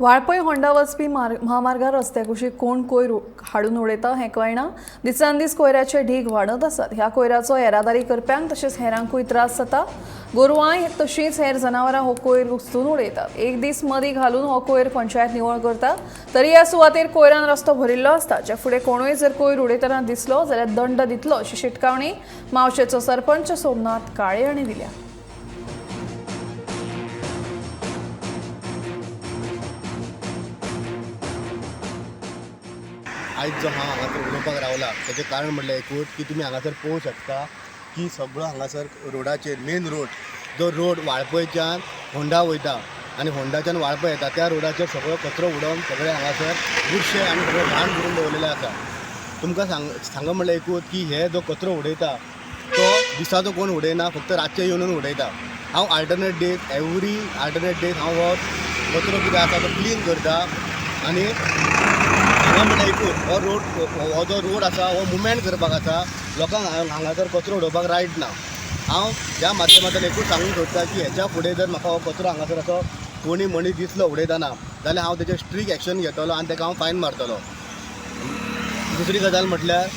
Valpoi Honda वचपी म्हामार्गार रस्त्या कुशीक कोण कोयर हाडून उडयता हें कळना. दिसान दीस कोयराचे ढीग वाडत आसात. ह्या कोयराचो येरादारी करप्यांक तशेंच हेरांकूय त्रास जाता. गोरवां तशींच हेर जनावरां हो कोयर उखलून उडयतात. एक दीस मदीं घालून हो कोयर पंचायत निवळ करता तरी ह्या सुवातेर कोयरान रस्तो भरिल्लो आसता. ज्या फुडें कोणूय जर कोयर उडयतना दिसलो जाल्यार दंड दितलो अशी शिटकावणी मावशेचो सरपंच सोमनाथ काळे हांणी दिल्या. आयज जो हांव हांगासर उलोवपाक रावला तेचें कारण म्हणल्यार एकूच की तुमी हांगासर पळोवंक शकता की सगळो हांगासर रोडाचेर मेन रोड जो रोड वाळपयच्यान होंडा वयता आनी होंडाच्यान वाळपय येता त्या रोडाचेर सगळो कचरो उडोवन सगळे हांगासर बुरशे आनी सगळे घाण करून दवरलेले आसा. तुमकां सांगप म्हणल्यार एकूच की हे जो कचरो उडयता तो दिसाचो कोण उडयना, फक्त रातचे येवन उडयता. हांव alternate days, every alternate days हांव हो कचरो कितें आसा तो क्लीन करता. आनी हांगा म्हणल्यार एकूच हो रोड, हो जो रोड आसा हो मुवमेंट करपाक आसा. लोकांक हांगासर कचरो उडोवपाक रायट ना. हांव ह्या माध्यमांतल्यान एकूच सांगूंक सोदता की हेच्या फुडें जर म्हाका हो कचरो हांगासर असो कोणी मनीस दिसलो उडयतना जाल्यार हांव तेजेर स्ट्रीक एक्शन घेतलो आनी तेका हांव फायन मारतलो. दुसरी गजाल म्हटल्यार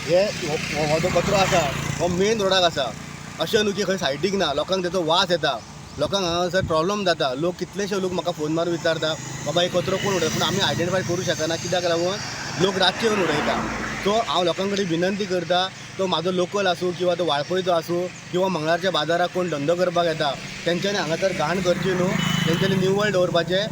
हे हो जो कचरो आसा हो मेन रोडाक आसा. अशें न्हू की खंय सायडीक ना. लोकांक तेचो वास येता, लोकांक हांगासर प्रॉब्लम जाता. लोक कितलेशे लोक म्हाका फोन मारून विचारता बाबा हे कचरो कोण उडयता, पूण आमी आयडेंटिफाय करूं शकना कित्याक लागून लोक रातचे येवन उडयता. सो हांव लोकां कडेन विनंती करता, तो म्हाजो लोकल आसूं किंवा तो वाळपयचो आसूं किंवा मंगळारच्या बाजाराक कोण धंदो करपाक येता तेंच्यांनी हांगासर घाण करची न्हू, तेंच्यांनी निवळ दवरपाचें.